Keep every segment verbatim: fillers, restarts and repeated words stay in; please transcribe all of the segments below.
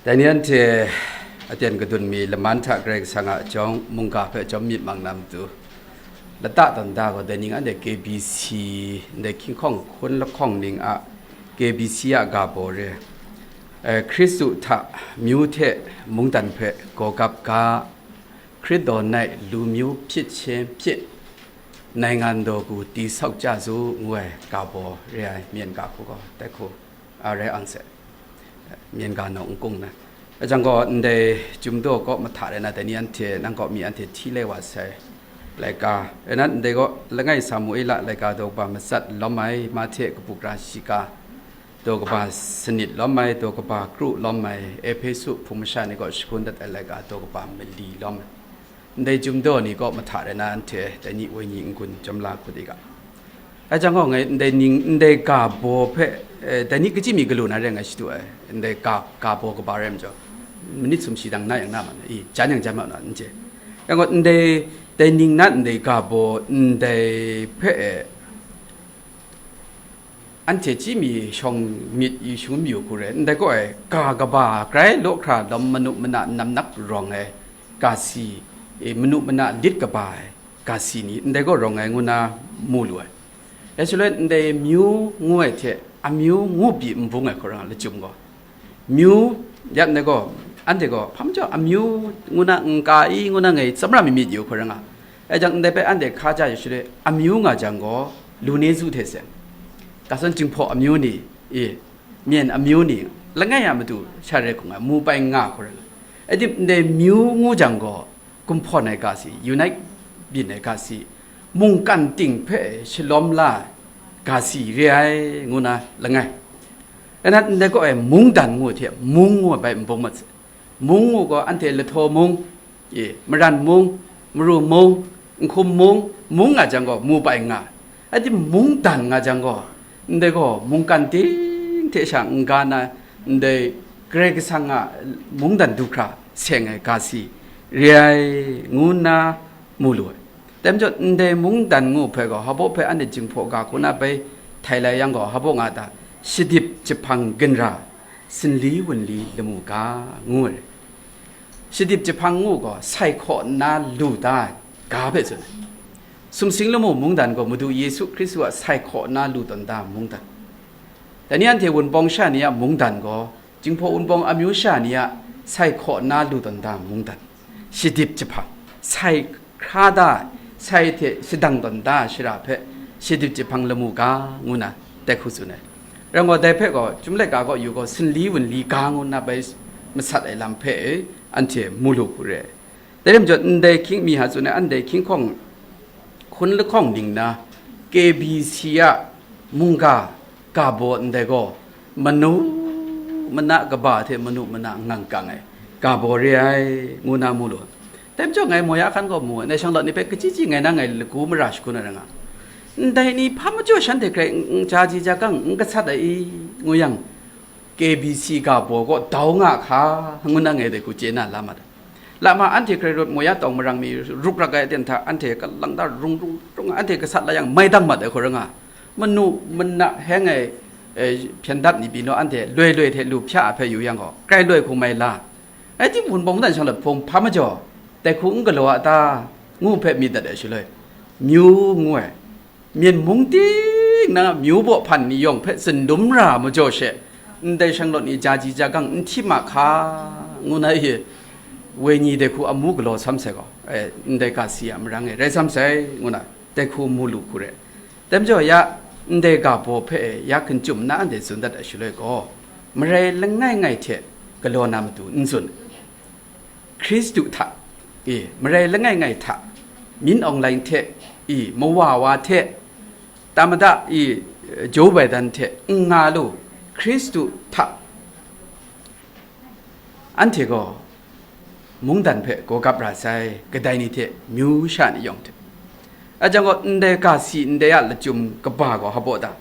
Dai ni anhte aten kadun mi laman hta Karai Kasang a jawng mungga hpe jawm myit mang na matu, lata tawn da gaw, dai ning anhte K B C, ndai hkying hkawng hkun lahkawng ning a K B C a ga baw re. Eh, Hkristu hta myu hte mungdan hpe gaw gap ga, Hkrit daw nai lu myu hpyit shin hpyit, naingan daw gu ti sau ja su ngu ai ga baw re ai myen ga hku gaw, dai hku a rai ang se. Myen ga nawng n kung na. Ajang gaw, ndai Chyum daw kaw mahta rai na, dai ni anhte, nang kaw mi anhte hti lai wa sai. Laika, rai na, ndai gaw, langai Samuela laika daw kaba matsat lawm ai, Mahte kabu gara shiga daw kaba sanit lawm ai, daw kaba kru lawm ai, Ehpesu hpung masha ni kaw shagun dat ai laika daw kaba mali lawm ai. Ndai Chyum daw ni kaw mahta rai na, anhte dai ni woi ni n-gun jawm la hku di ga. Ai jang gaw, ngai ndai ning, ndai ga baw hpe, eh, dai ni kachyi mi galu na re ngai shadu ai, ndai ga, ga baw kaba rai majaw, manit sumshi dang na yang na ma na, i, jan yang jan ma na, n chye. Yang gaw, ndai, dai ning na ndai ga baw, ndai hpe, eh, anhte chyi mi shawng myit i shangun mayu hku re, ndai gaw ai, ga kaba grai law hkra lawm manu mana namnak rawng ai, ga si, e, manu mana lit kaba ai, ga si ni, ndai gaw rawng ai ngu na mu lu ai. Ya shaloi ndai myu ngu ai hte, amyu ngu pyi n bung ai hku rai nga, lachyum gaw. Myu, yat ndai gaw, anhte gaw, hpa majaw amyu ngu na n ka i, ngu na ngai tsawmra mi myit yu hku rai nga. Ai jang, ndai hpe anhte hka ja yu shaloi, amyu nga jang gaw, lu ni zu hte seng. Kasan Jinghpaw amyu ni, e, Myen amyu ni, langai a matu sha rai hkung ai, mu pai nga hku rai nga. Ai tim, ndai myu ngu jang gaw, gumhpawn ai ga si, unite byin ai ga si, mungkan ting hpe shalawm la ai ga si re ai, ngu na langai. Rai na, ndai gaw ai mungdan ngu hte, mung ngu ai bai n bung mat se. Mung ngu gaw, anhte lahtaw mung, e, maran mung, maru mung, nhkum mung, mung nga jang gaw, mu pai nga. Ai tim, mungdan nga jang gaw, ndai gaw mungkan ting hte sha n-ga na, ndai Karai Kasang a mungdan du hkra seng ai ga si re ai, ngu nna mu lu ai. Dai majaw, ndai mungdan ngu hpe gaw, hpa baw hpe anhte Jinghpaw ga hku na bai htai lai yang gaw, hpa baw nga ta, shadip jahpang ginra, sinli wunli lamu ga, ngu ai. Shadip jahpang ngu gaw, sai hkaw nna lu da ai ga hpe tsun ai. Sumsing lamu mungdan gaw, Madu Yesu Hkristu a sai hkaw nna lu tawn da mungdan. Dai ni anhte Wunpawng sha ni a mungdan gaw, Jinghpaw Wunpawng amyu sha ni a sai hkaw nna lu tawn da mungdan. Shadip jahpang, sai hkra da ai, sai hte shadang tawn da ai shara hpe shadip jahpang lamu ga, ngu na dai hku tsun ai. Rai gaw, dai hpe gaw, Chyum laika gaw yu gaw, sinli wunli ga ngu nna bai masat ai lam hpe anhte mu lu hku re ai. Dai rai majaw, ndai hkying mi ha tsun ai, ndai hkying hkawng hkun lahkawng ning na, K B C a mungga ga baw ndai gaw, manu mana kaba hte manu mana ngang kang ai ga baw re ai, ngu na mu lu. Dai majaw, ngai Moya hkan gaw mu ai, ndai shanglawt ni hpe kachyi chyi ngai na ngai lagu mara shagun ai rai nga. Ndai ni hpa majaw shanhte hkrai n, n, ja ji ja gang n gasat ai i, ngu yang, K B C ga baw gaw dau nga hka, ngu na ngai dai hku chye na la mat ai. Lama anhte hkrai rawt Moya tawng marang mi ruk rak ai aten hta, anhte kalang ta rung rung rung, anhte gasat la yang mai dang mat ai hku rai nga. Manu mana heng ai, eh, hpyen dap ni pyi naw, anhte loi loi hte lu hpya a hpe yu yang gaw, grai loi hku mai la. Ai tim, Wunpawng mungdan shanglawt hpung hpa majaw, dai hku n galaw a ta, ngu hpe myit dat ai shaloi, myu ngu ai, Myen mung ting na myu baw hpan ni yawng hpe zindum ra majaw she, ndai shanglawt ni ja ji ja gang n hti ma hka, ngu na i, wenyi dai hku amu galaw sam sai gaw, e, ndai ga si a marang e rai sam sai, ngu na dai hku mu lu hku re. Dai majaw ya, ndai ga baw hpe ya hkum chyum nna anhte tsun dat ai shaloi gaw, marai langai ngai hte galaw na matu n tsun. Hkristu hta, e, marai langai ngai hta, Min Aung Hlaing hte, e, mawa wa hte, tamada, e, Joe Biden hte n nga lu, Hkristu hta, anhte gaw mungdan hpe gaw gap ra sai, kadai ni hte myu sha ni yawng hte. A jang gaw, ndai ga si ndai a lachyum kaba gaw hpa baw ta?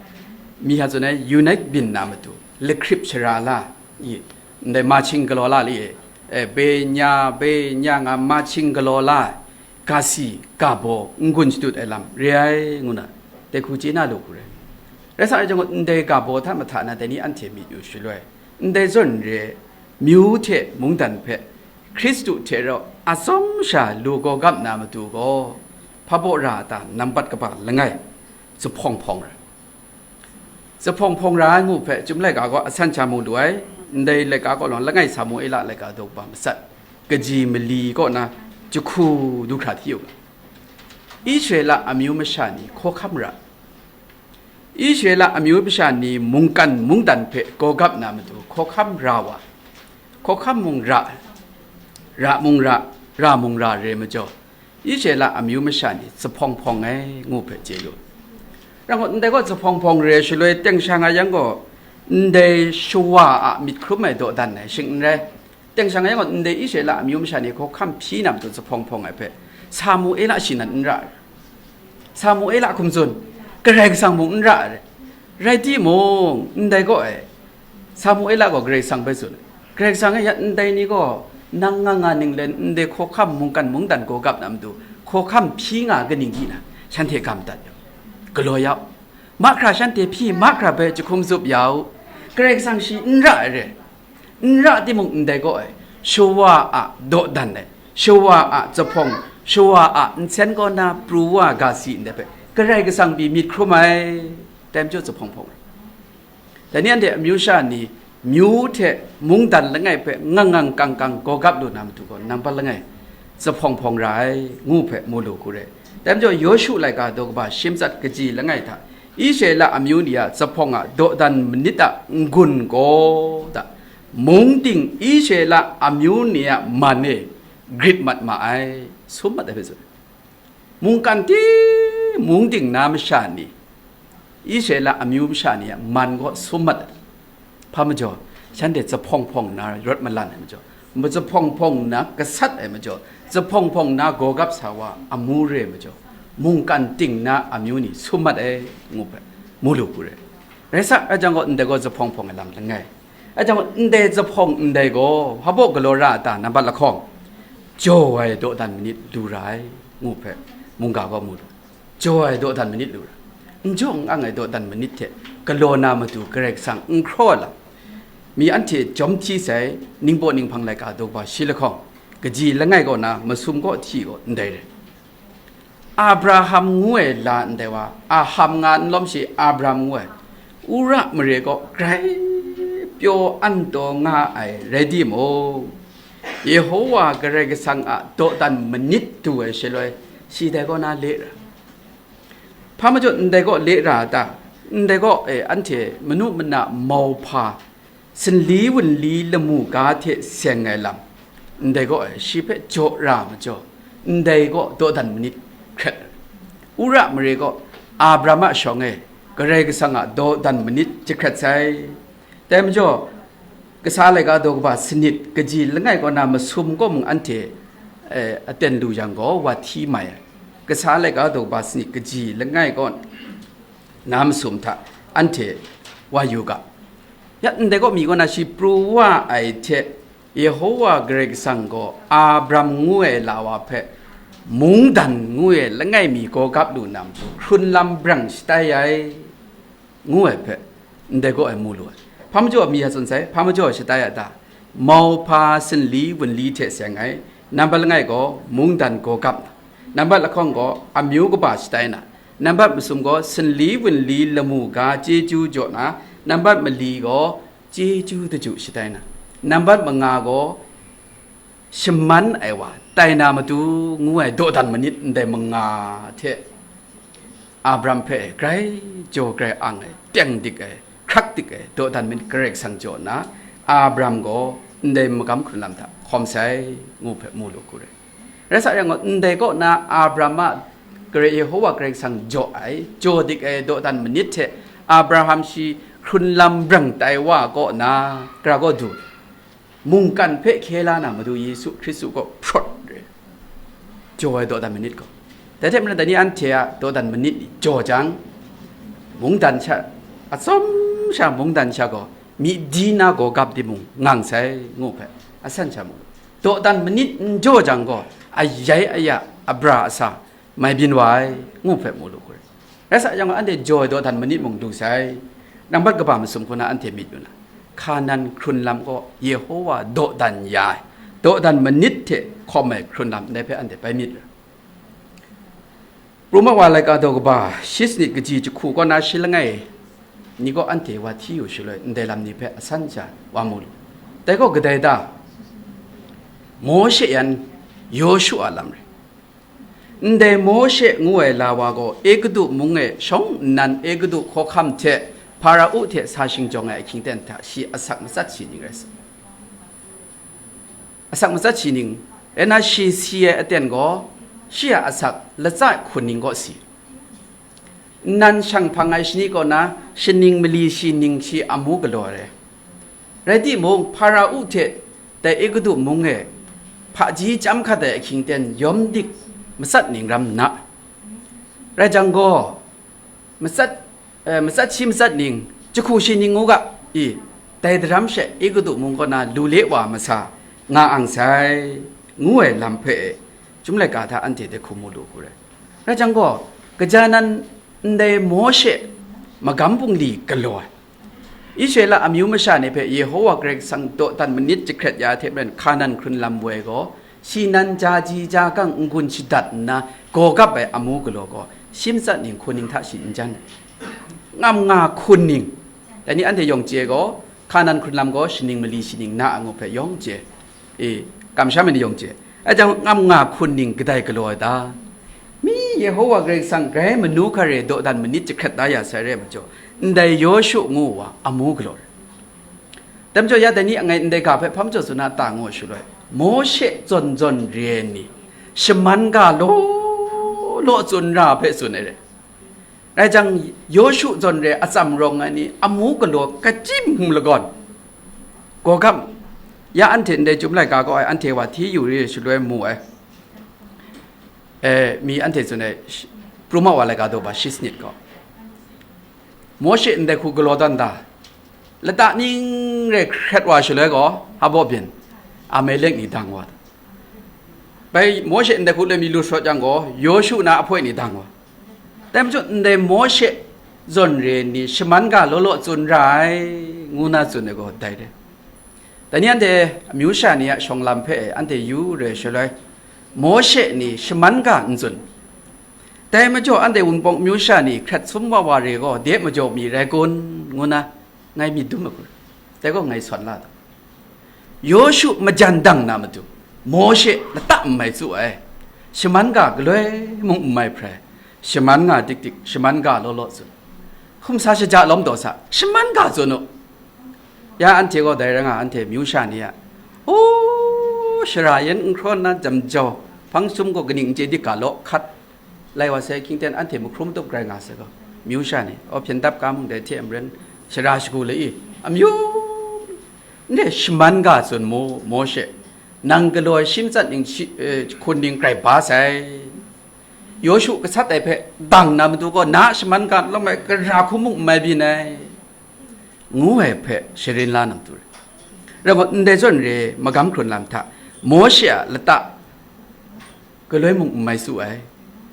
Mi ha tsun ai, unite byin na matu, lahkrip shara la, i, ndai mahching galaw la li, e, benya, benya nga mahching galaw la, ga si, ga baw, n-gun shadut ai lam re ai, ngu na, dai hku chye na lu hku re. Rai sa ai jang gaw, ndai ga baw hta mahta na dai ni anhte myit yu shaloi, ndai zawn re, Myu hte mungdan hpe Hkristu hte rau atsawm sha lu gawgap na matu gaw, hpa baw ra a ta? Nambat kaba langai, zuphpawng hpawng ra. Zuphpawng hpawng ra ai ngu hpe, Chyum laika gaw asan sha mu lu ai, ndai laika gaw langai, Samuela laika daw kaba matsat, kaji mali kaw na jahku du hkra hti u ga. Israela amyu masha ni hkawhkam ra. Israela amyu masha ni mungkan mungdan hpe gawgap na matu hkawhkam ra wa, hkawhkam mung ra, ra mung ra, ra mung ra re majaw, Israela amyu masha ni zuphpawng hpawng ai ngu hpe chye lu. Rang gaw, ndai gaw zuphpawng hpawng re shaloi, teng sha nga yang gaw, ndai shawa a myit hkrum ai dawdan ai shing n rai. Teng sha nga yang gaw, ndai Israela amyu masha ni hkawhkam hpyi na matu zuphpawng hpawng ai hpe, Samuela shi nan n ra ai. Samuela hkum tsun, Karai Kasang mung n ra ai. Rai timung, ndai gaw e, Samuela gaw Karai Kasang hpe tsun ai. Karai Kasang e, ya ndai ni gaw nang nga nga ninglen ndai hkawhkam mungkan mungdan gawgap na matu hkawhkam hpyi nga kaning di na, shanhte gam dat yau, galaw yau, mahkra shanhte hpyi, mahkra hpe jahkum zup yau. Karai Kasang shi n ra ai re. N ra timung, ndai gaw e, shawa a dawdan ai, shawa a zuphpawng, shawa a nsen kaw na pru wa ga si ndai hpe, Karai Kasang pyi myit hkrum ai, dai majaw zuphpawng hpawng ai. Dai ni anhte amyu sha ni, myu hte mungdan langai hpe ngang ngang kang kang gawgap lu na matu gaw, nambat langai, zuphpawng hpawng ra ai, ngu hpe mu lu hku re. Dai majaw, Yawshu laika daw kaba shi matsat kaji langai hta, Israela amyu ni a zuphpawng a dawdan manit a n-gun gaw, da, mung ting Israela amyu ni a man e grit mat ma ai, sum mat ai hpe tsun. Mungkan ting, mung ting na masha ni, Israela amyu masha ni a man gaw sum mat ai. Hpa majaw, shanhte zuphpawng hpawng nna rawt malan ai majaw, zuphpawng hpawng nna gasat ai majaw, zuphpawng hpawng nna gawgap sa wa amu re ai majaw, mungkan ting na amyu ni sum mat ai, ngu hpe mu lu hku re. Rai sa, rai jang gaw, ndai gaw zuphpawng hpawng ai lam langai. Rai jang gaw, ndai zuphpawng ndai gaw hpa baw galaw ra a ta? Nambat lahkawng, jaw ai dawdan manit lu ra ai, ngu hpe mungga gaw mu lu. Jaw ai dawdan manit lu ra, n jaw n ang ai dawdan manit hte galaw na matu Karai Kasang n hkraw ai lam, mi anhte jawm hti sai, Ningbaw Ninghpang laika daw kaba shi lahkawng, kaji langai kaw na masum kaw hti gaw ndai re. Abraham ngu ai la ndai wa, Aham nga n lawm shi, Abraham ngu ai, Ura mare kaw grai pyaw an taw nga ai rai timung, Yehowa Karai Kasang a dawdan manit du ai shaloi, shi dai kaw na le ra. Hpa majaw ndai kaw le ra a ta? Ndai kaw e, anhte manu mana mauhpa, sinli wunli lamu ga hte seng ai lam, ndai gaw e, shi hpe jaw ra majaw, ndai gaw dawdan manit hkret. Ura mare gaw Abraham a shawng e Karai Kasang a dawdan manit jahkrat sai. Dai majaw, Kasa laika daw kaba sanit kaji langai kaw na masum kaw mung anhte, eh, aten lu yang gaw, wa hti mai ai. Kasa laika daw kaba sanit kaji langai kaw na masum hta anhte wa yu ga. Ya ndai kaw mi kaw na shi pru wa ai hte, Yehowa Karai Kasang gaw Abram ngu ai la wa hpe, mungdan ngu ai langai mi gaw gap lu na matu, hkrun lam brang shatai ai, ngu ai hpe, ndai gaw ai mu lu ai. Hpa majaw mi a tsun sai, hpa majaw shatai a ta? Mauhpa sinli wunli hte seng ai, nambat langai gaw mungdan gaw gap na, nambat lahkawng gaw amyu kaba shatai na, nambat masum gaw sinli wunli lamu ga chyeju jaw na, nambat mali gaw chyeju daju shatai na, nambat manga gaw shaman ai wa tai na matu, ngu ai dawdan manit ndai manga hte Abram hpe grai jaw grai ang ai, teng dik ai, hkrak dik ai dawdan manit Karai Kasang jaw nna, Abram gaw ndai magam hkrun lam hta hkawm sai, ngu hpe mu lu hku rai. Rai sa yang gaw, ndai kaw na Abram a Karai Yehowa Karai Kasang jaw ai, jaw dik ai dawdan manit hte Abraham shi hkrun lam brang tai wa kaw na, gara kaw du, mungkan hpe hkye la na Madu Yesu Hkristu kaw hprawt re, jaw ai dawdan manit gaw. Dai hte maren, dai ni anhte a dawdan manit ni jaw jang, mungdan sha, atsawm sha mungdan sha gaw, myi di na gaw gap timung ngang sai, ngu hpe, asan sha mu. Dawdan manit n jaw jang gaw, ayai aya, abra asa, mai byin wa ai, ngu hpe mu lu hku rai. Rai sa yang gaw, anhte jaw ai dawdan manit mung du sai, nambat kaba masum hku na anhte myit yu na, Hkanan hkrun lam gaw Yehowa dawdan ya ai, dawdan manit hte hkawm ai hkrun lam ndai hpe anhte bai myit ra. Roma wa laika daw kaba shi sanit kaji jahku kaw na shi langai ni gaw anhte wa hti yu shaloi ndai lam ni hpe asan sha wa mu lu. Dai gaw kadai ta? Mawshe yan Yawshu a lam rai. Ndai Mawshe ngu ai la wa gaw Egutu mung e shawng nnan Egutu hkawhkam hte Hparao hte sa shingjawng ai ahkying ten hta shi asak matsat shi ning rai sa. Asak matsat shi ning, rai nna shi si ai aten gaw, shi a asak latsa hkun ning kaw si. Nnan shang hpang ai shani kaw na, shaning mali shi ning shi amu galaw ai. Rai timung, Hparao hte dai Egutu mung e hpaji chyam hkat ai ahkying ten yawm dik matsat ning ram nna, rai jang gaw, matsat, eh, matsat shi matsat ning, jahku shi ning ngu ga i, dai daram she Egutu mung kaw na lu le wa masa nga ang sai, ngu ai lam hpe e, Chyum laika hta anhte dai hku mu lu hku rai. Rai jang gaw, kaja nan ndai Mawshe magam bungli galaw ai, Israela amyu masha ni hpe Yehowa Karai Kasang dawdan manit jahkret ya ai hte maren, Hkanan hkrun lam woi gaw, shi nan ja ji ja gang n-gun shadat nna, gawgap ai amu galaw gaw, shi matsat ning hkun ning hta shi n jan ai. Ngam nga hkun ning, dai ni anhte yawng chye gaw, Hkanan hkrun lam gaw shaning mali shi ning na a ngu hpe yawng chye. E, kamsham ai ni yawng chye. Rai jang, ngam nga hkun ning kadai galaw ai ta? Mi Yehowa Karai Kasang grai manu hkare dawdan manit jahkrat da ya sai re ai majaw, ndai Yawshu ngu wa amu galaw ai. Dai majaw, ya dai ni ngai ndai ga hpe hpa majaw tsun na ta ngu shaloi, Mawshe zawn zawn re ai ni, shaman ga law law tsun ra hpe tsun ai re. Rai jang, Yawshu zawn re atsam rawng ai ni, amu galaw kachyi hkum lagawn, gawgam, ya anhte ndai Chyum laika kaw ai anhte wa hti yu re shaloi mu ai. E, mi anhte tsun ai, sh-, Roma wa laika daw ba shi sanit gaw, Mawshe ndai hku galaw dan da, lata ning re hkret wa shaloi gaw, hpa baw byin, Amalek ni dang wa. Bai Mawshe ndai hku loi mi lu sharawt yang gaw, Yawshu na ahpoi ni dang wa. Dai majaw, ndai Mawshe zawn re ni shaman ga law law tsun ra ai, ngu na tsun ai gaw dai re. Dai ni anhte amyu sha ni a shawng lam hpe anhte yu re shaloi, Mawshe ni shaman ga n tsun. Dai majaw, anhte Wunpawng amyu sha ni hkrat sum wa wa re gaw, de majaw mi rai kun, ngu na ngai myit dum ai hku, dai gaw ngai sawn la ai. Yawshu majan dang na matu, Mawshe lata n mai tsu ai, shaman ga galoi mung n mai hprai, shaman nga dik dik, shaman ga law law tsun, hkum sa shaja lawm daw sa, shaman ga tsun u. Ya anhte gaw dai rai nga, anhte myu sha ni a, o, shara yan n hkraw nna jam jau, hpang sum gaw kaning n chye dik ga law, hkat lai wa sai, hkying ten anhte mahkrum tup grai nga sai gaw, myu sha ni, o, hpyen dap ga mung dai hte maren, shara shagu lai i, amyu, ndai shaman ga tsun mu, Mawshe, nang galaw ai shi matsat ning shi, eh, hkun ning grai ba sai. Yawshu gasat ai hpe dang na matu gaw, na a shaman ga lawm ai gara hku mung n mai byin ai, ngu ai hpe sharin la na matu re. Rai gaw, ndai zawn re magam hkrun lam hta, Mawshe a lata galoi mung n mai su ai,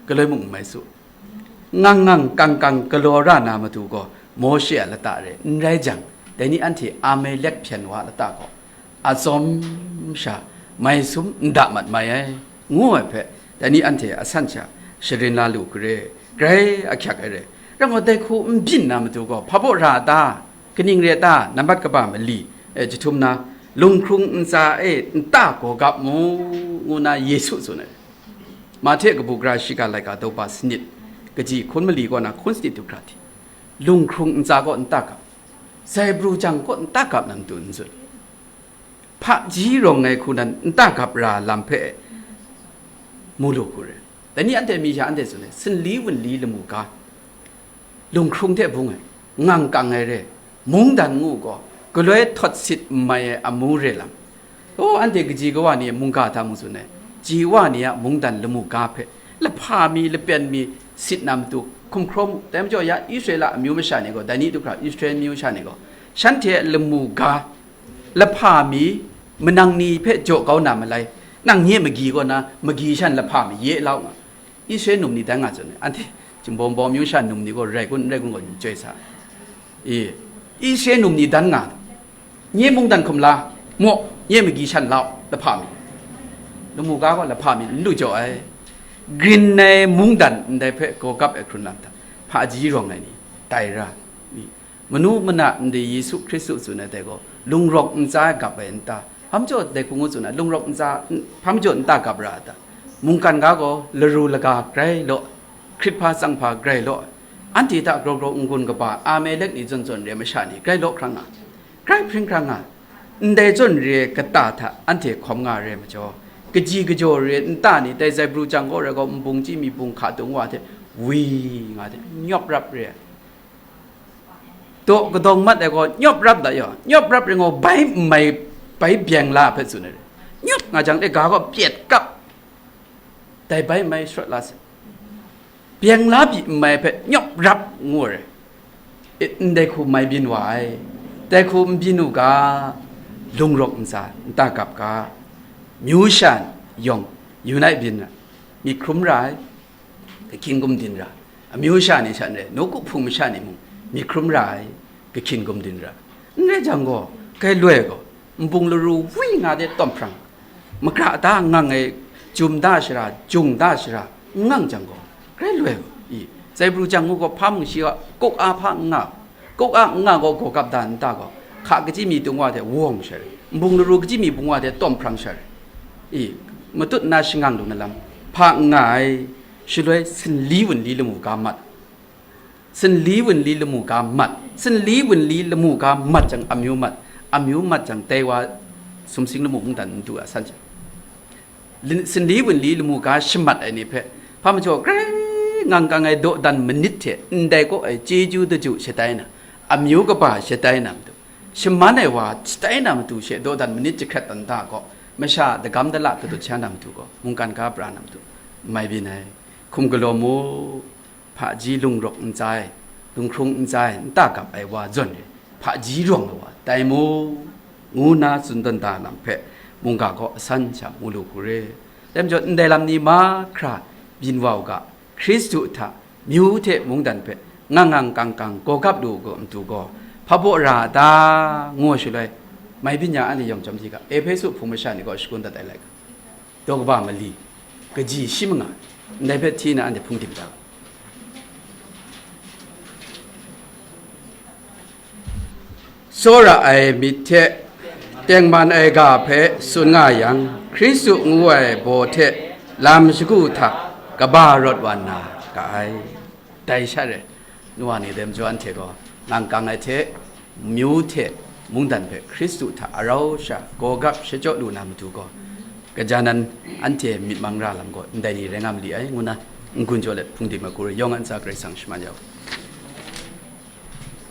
galoi mung n mai su. Ngang ngang kang kang galaw ra na matu gaw, Mawshe a lata re, n rai jang, dai ni anhte Amalek hpyen wa a lata gaw, atsawm sha mai sum n da mat mai ai, ngu ai hpe, dai ni anhte asan sha sharin la lu hku re, grai ahkyak ai re. Rai gaw, dai hku n byin na matu gaw, hpa baw ra a ta? Kaning re a ta? Nambat kaba mali, eh, jahtum na, lunghkrung ntsa e nta gaw gap mu, ngu na Yesu tsun ai. Mahte kabu gara shiga laika daw ba sanit, kaji hkun mali kaw na hkun sanit du hkra hti, lunghkrung ntsa kaw nta gap, zaibru jang kaw nta gap na matu n tsun. Hpaji rawng ai hku nan nta gap ra lam hpe mu lu hku re. Dai ni anhte mi sha anhte tsun ai, sinli wunli lamu ga, lunghkrung hte bung ai, ngang kang ai re, mungdan ngu gaw, galoi htawt sit n mai ai amu re lam. O, anhte kaji kawa ni mungga hta mung tsun ai, ji wa ni a mungdan lamu ga hpe, lahpa mi, lapen mi sit na matu hkum hkraw mu. Dai majaw, ya Israela amyu masha ni gaw, dai ni du hkra Israel amyu masha ni gaw, shanhte a lamu ga, lahpa mi, manang ni hpe jaw kau na malai, nang nye magi kaw na, magi shan lahpa mi ye lau nga. Israel num ni dan nga tsun ai, anhte Jingbawng bawng amyu sha num ni gaw rai kun, n rai kun gaw chyoi sa. E, Israel num ni dan nga, Nye mungdan hkum la, maw, nye magyi shan lau, lahpa mi. Lamu ga gaw lahpa mi n lu jaw ai. Grin ai mungdan ndai hpe gawgap ai hkrun lam hta, hpaji rawng ai ni, tai ra, mi. Manu mana ndai Yesu Hkristu tsun ai dai gaw, lungrawk ntsa gap ai nta, hpa majaw dai hku ngu tsun ai, lungrawk ntsa, hpa majaw nta gap ra a ta? Mungkan ga gaw, laru laga grai law, hkrit hpa tsang hpa grai law, anhte hta graw graw n-gun kaba Amalek ni zawn zawn re masha ni grai law hkrang nga, grai hpring hkrang nga, ndai zawn re kata hta anhte hkawm nga re majaw, kaji kajaw re nta ni dai zaibru jang gaw rai gaw, nbung chyi mi bung hka dung wa hte wi nga hte nyawp rap re ai. Daw kadawng mat ai gaw nyawp rap da yaw, nyawp rap ring gaw bai n mai, bai byeng la hpe tsun ai re. Nyawp nga jang le ga gaw pyet kap, dai bai n mai sharawt la se. Byeng la pyi n mai hpe nyawp rap ngu ai re. E, ndai hku mai byin wa ai. Dai hku n byin u ga, lungrawk ntsa nta gap ga, myu sha yawng unite byin ai, myit hkrum ra ai, kahkying gumdin ra, amyu sha ni sha n rai, nawku hpung masha ni mung myit hkrum ra ai, kahkying gumdin ra. N rai jang gaw, kai loi gaw, nbung laru wi nga de tawm hprang, magra da ngang ai, jum da shara, jung da shara, n ngang jang gaw, grai loi gaw, i, zaibru jang ngu gaw hpa mung shi gaw, kuk a hpa n nga, kuk a n nga gaw, gaw gap da nta gaw, hka kachyi mi dung wa hte wawng shai rai, nbung laru kachyi mi bung wa hte tawm hprang shai rai, i, matut na shangang lu na lam, hpa n nga ai, shaloi sinli wunli lamu ga mat, sinli wunli lamu ga mat, sinli wunli lamu ga mat jang amyu mat, amyu mat jang dai wa sumsing lamu mungdan n du a san jang, lin-, sinli wunli lamu ga shamat ai ni hpe, hpa majaw grai ngang kang ai dawdan manit hte ndai kaw ai chyeju daju shatai na, amyu kaba shatai na matu, shaman ai wa shatai na matu she dawdan manit jahkrat dan da gaw, masha dagam dala kadut sha na matu gaw, mungkan ga pra na matu, mai byin ai. Hkum galaw mu, hpaji lungrawk ntsa ai, lunghkrung ntsa ai, nta gap ai wa zawn re, hpaji rawng ai wa tai mu, ngu nna tsun tawn da lam hpe, mungga gaw asan sha mu lu hku re. Dai majaw, ndai lam ni mahkra byin wa u ga, Hkristu hta, myu hte mungdan hpe, ngang ngang kang kang gaw gap lu u ga matu gaw, hpa baw ra a ta, ngu shaloi, mai byin ya anhte yawng chyawm hti ga, Ehpesu hpung masha ni gaw shakun dat ai laika, daw kaba mali, kaji shi manga, ndai hpe hti na anhte hpungdim da ga. Tsawra ai myit hte tengman ai ga hpe tsun nga yang, Hkristu ngu ai baw hte lam shagu hta kaba rawt wa nna ga ai. Dai sha re, nu wa ni dai majaw anhte gaw, ngang kang ai hte, myu hte, mungdan hpe Hkristu hta arau sha gaw gap shachyaw lu na matu gaw, gaja nan anhte myit mang ra lam gaw ndai ni rai nga mali ai, ngu na n-gun jaw let hpungdim ai hku re, yawng a ntsa Karai Kasang shaman ya u.